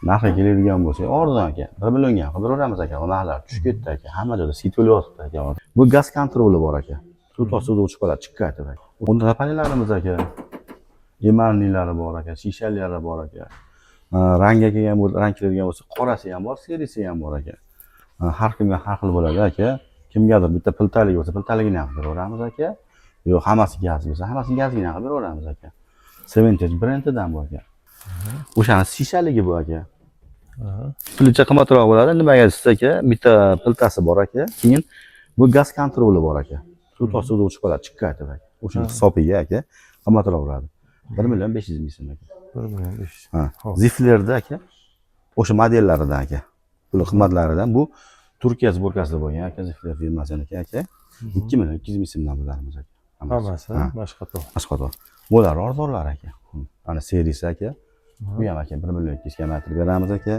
Narxi keladigan bo'lsak, arzon, aka. 1 millionga ham qilib beraveramiz, aka. Bu narxlar tushib ketdi, aka. Hamma joyda скидка bo'lyapti, aka. Bu газ контроль i bor, aka. Suv toshsa, o'zi o'chib qoladi, chiqib aytib, aka. Unda panellarimiz, aka. Эмаль lari bor, aka, shishalari bor, aka. Rangga kelgan bo'lsa, rang keladigan bo'lsa, qorasi ham bor, серый si ham bor, aka. Har kimga har xil bo'ladi, aka. Kimgadir bitta plitalik bo'lsa, plitaligini ham qilib beraveramiz, aka. Yo'q, hammasi gaz bo'lsa, hammasini gazligini ham qilib beraveramiz, aka. Seventage brendidan bu, aka. O'shani shishaligi bu, aka. Plita qimmatroq bo'ladi. Nimaga desa, aka, bitta plitasi bor, aka. Keyin bu газ контроль i bor, aka. Suv toshsa, o'zi o'chib qoladi, chiqib aytib, aka. O'shani hisobiga, aka, qimmatroq bo'ladi. 1 500 000 so'm, aka. 1 500 000. Ha. Xo'p. Ziflerda, aka. O'sha modellaridan, aka. Bular qimmatlaridan bu Turkiya сборка sida bo'lgan, aka, Zifler firmasiniki, aka. 2 200 000 so'mdan bularimiz, aka. Hammasi Ha. mashqator. Mashqator. Bular arzonlar, aka. Ana серый si, aka. Bu ham, aka, 1 200 000 kamaytirib beramiz, aka.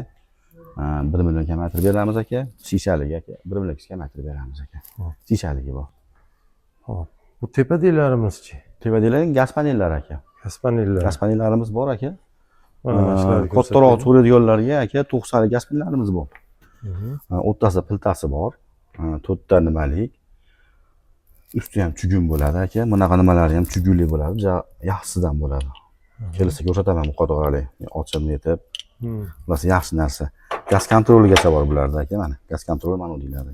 Ha, 1 million kamaytirib beramiz, aka. Shishaligi, aka, 1 200 000 kamaytirib beramiz, aka. Xo'p. Shishaligi bor. Xo'p. Bu tepadagilarimizchi? Tepadagilar gaz panellari, aka. Gaz panellar. Gaz panellarimiz bor, aka. Mana shularni Kattaroq ko'rsataylik. so'raydiganlarga, aka, 90 gaz panellarimiz bor. O'rtasida plitasi bor. To'rtta nimalik. Usti ham чугун bo'ladi, aka. Bunaqa nimalari ham чугун li bo'ladi. Juda yaxshisidan bo'ladi. Kelsa ko'rsataman muqoddorali. Ochib netib. Xullas, yaxshi narsa. Газ контроль igacha bor bularda, aka, mana. Газ контроль mana deyiladi.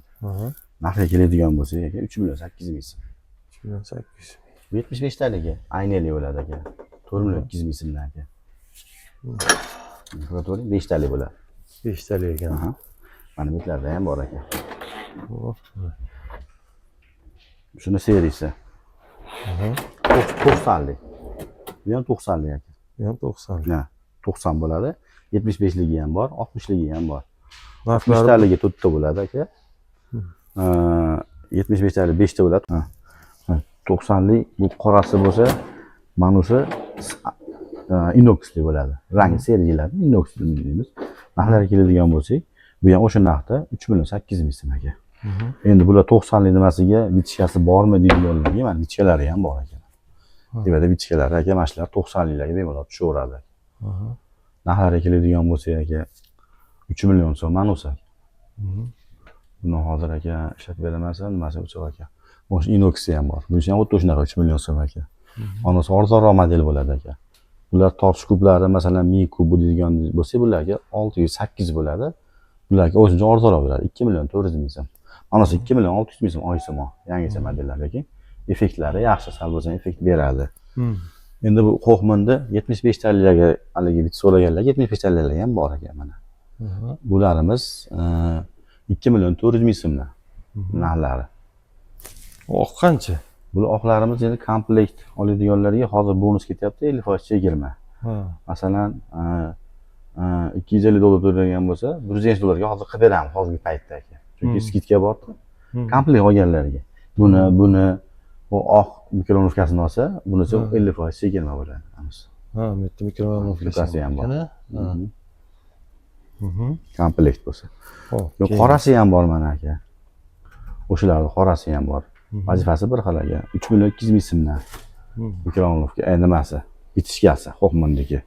Narxiga keladigan bo'lsak, aka, 3 800 000 so'm. 3 800 000. Bu 75 taligi aynali bo'ladi, aka. 4 200 000 so'mdan, aka. Ko'ring, beshtalik bo'ladi. Beshtalik ekan. Aha. Mana betlarda ham bor, aka. Oh. Shuni серый si. 90lik. Bu ham 90lik, aka. Bu ham 90. Ha, 90 bo'ladi. 75ligi ham bor, 60ligi ham bor. Narxlari 60taligi to'rtta bo'ladi, aka. 75talik beshta bo'ladi. Ha. Ha, 90lik bu qorasi bo'lsa, mana shu inoksli bo'ladi. Rangi серый keladi, inoks deymiz. Narxlariga keladigan bo'lsak, bu ham o'sha narxda, 3 800 000 so'm, aka. Endi bular 90lik nimasiga вытяжка si bormi deydiganlarga, mana вытяжка lari ham bor ekan. Tepada вытяжка lari, aka, mana shular 90liklarga bemalol tushaveradi. Narxlariga keladigan bo'lsak, aka, 3 million so'm mana o'sa. Buni hozir, aka, ishlatib beraman, nimasi o'chiq, aka. O'sha inoksi ham bor. Bunisi ham xuddi shunaqa 3 million so'm, aka. Onasi arzonroq model bo'ladi, aka. Bular tortish kublari, masalan, 1000 kub deydigan bo'lsa, bularga 600 800 bo'ladi. Bularga o'zincha arzonroq bo'ladi. 2 million 400 ming so'm. Onasi 2 million 600 ming so'm oysimon. Yangicha modellar, lekin effektlari yaxshi, sal bo'lsa ham effekt beradi. Endi bu Hochmannda 75 taliklarga haligi bitta so'raganlarga 75 taliklar ham bor ekan, mana. Bularimiz 2 million 400 ming so'mdan narxlari. Oq qancha? Bular oqlarimiz endi komplekt oladiganlarga hozir bonus ketyapti, 50% chegirma. Masalan, 250 dollar to'lagan bo'lsa, 150 dollarga hozir qilib beramiz hozirgi paytda, aka. Chunki скидка bor. Komplekt olganlarga. Buni bu oq микроволновка sini olsa, bunisi 50% chegirma bo'ladi. Ha, bu yerda микроволновка Ukasi ham bor. ekan, ha? Komplekt bo'lsa. Xo'p, Yo'q, keyin. qorasi ham bor mana, aka. O'shalarni qorasi ham bor. Vazifasi bir xil, aka. 3 million 200 ming so'mdan. Микроволновка, nimasi? Вытяжка si, Hochmanniki.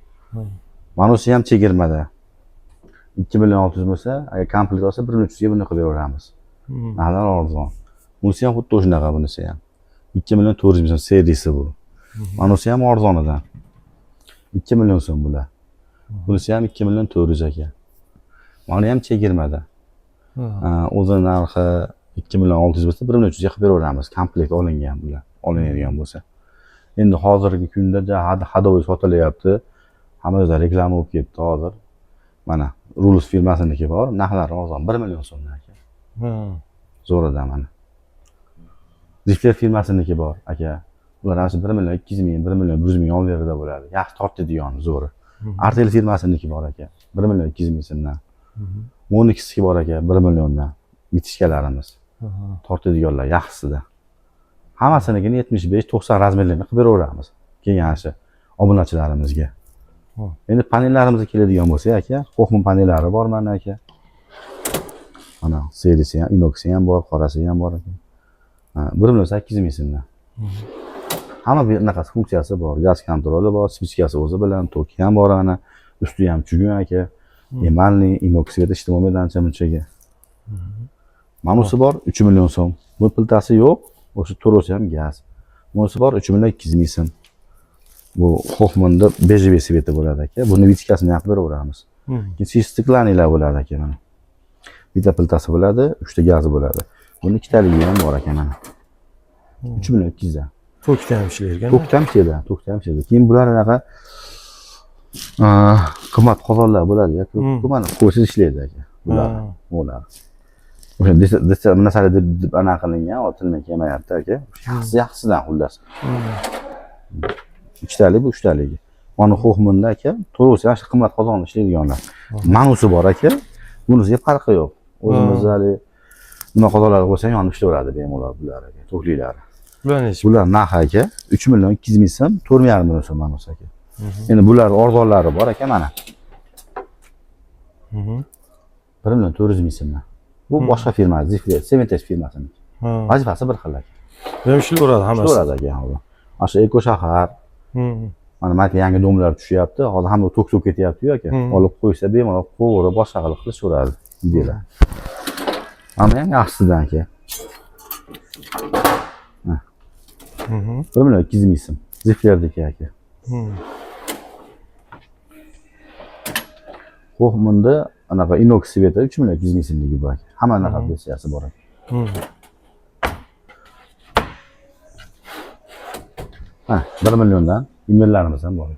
Manusi ham chegirmada. 2 million 600 bo'lsa, agar komplekt olsa, 1 million 300 ga buni qilib beraveramiz. Narxlar arzon. Bunisi ham xuddi shunaqa, bunisi ham. 2 million 400 ming so'm серый si bu. Manusi ham arzonidan. 2 million so'm bular. Bunisi ham 2 million 400, aka. Mana ham chegirmada. Ha, o'zi narxi 2 million 600 bo'lsa, 1 million 300 ga qilib beraveramiz. Komplekt olingan bular. Olinadigan bo'lsa. Endi hozirgi kunda ходовой sotilyapti. Hamma yerda reklama bo'lib ketdi hozir. Mana Rulus firmasiniki bor, narxlari arzon, 1 million so'mdan, aka. Zo'ridan mana. Zifler firmasiniki bor, aka. Ular ham 1 million 200 ming, 1 million 100 ming yonverida bo'ladi. Yaxshi tortadigan zo'ri. Artel firmasiniki bor, aka. 1 million 200 ming so'mdan. Monixniki bor, aka, 1 milliondan. Вытяжка larimiz. Tortadiganlar yaxshisida. Hammasinikini 75, 90 размер larini qilib beraveramiz. Kelgan shu obunachilarimizga. Endi panellarimizga keladigan bo'lsak, aka, Hochmann panellari bor mana, aka. Mana серый si ham, inoksi ham bor, qorasi ham bor, aka. Ha, 1 million 800 ming so'mdan. Hamma bu anaqasi funksiyasi bor, газ контроль i bor, спичка si o'zi bilan, toki ham bor mana, usti ham чугун, aka. Эмальный, inox свет ishlamaydi ancha munchaga. Manusi bor 3 million so'm. Bu plitasi yo'q, o'sha to'rosi ham gaz. Bunisi bor 3 million 200 ming so'm. Bu Hochmannda бежевый цвет i bo'ladi aka. Buni вытяжка sini ham beraveramiz. Keyin стеклянный lar bo'ladi aka mana. Bitta plitasi bo'ladi, uchta gazi bo'ladi. Buni ikkitaligi ham bor aka mana. 3 million 200 dan. Tokda ham ishlar ekan. Tokda ham ishlaydi, tokda ham ishlaydi. Keyin bular anaqa qimmat qozonlar bo'ladi ya. Mana qo'ysiz ishlaydi aka. Bular, ular. O'sha desa narsalar deb anaqa qilingan, otilmay kelmayapti aka. Yaxshi, yaxshisidan xullas. Ikkitalik, bu uchtaligi. Mana Hochmannda aka, to'g'risi yaxshi qimmat qozonda ishlaydiganlar. Manusi bor aka. Bunisiga farqi yo'q. O'zimiz hali nima qozonlar bo'lsa ham yonib ishlayveradi bemalol bular aka, tokliklari. Bular nechi? Bular narxi aka 3 million 200 ming so'm, 4,5 million so'm manusi aka. Endi bular arzonlari bor aka mana. 1 million 400 ming so'mdan. Bu boshqa firma, Zifler, Cementex firmasiniki. Vazifasi bir xil aka. Bu ham ishlayveradi hammasi. Ishlayveradi aka hozir. Mana shu eko shahar, mana yangi дом lar tushyapti. Hozir hamma tok tok ketyapti-yu aka. Olib qo'ysa bemalol qovurib boshqa qilib qilishaveradi videolar. Mana ham yaxshisidan aka. 1 million 200 ming so'm. Ziflerdiki aka. Hochmannda anaqa inox цвет i 3 million 200 ming so'mligi bu aka. Hamma anaqa versiyasi bor aka. Ha, 1 milliondan imerlarimiz ham bor.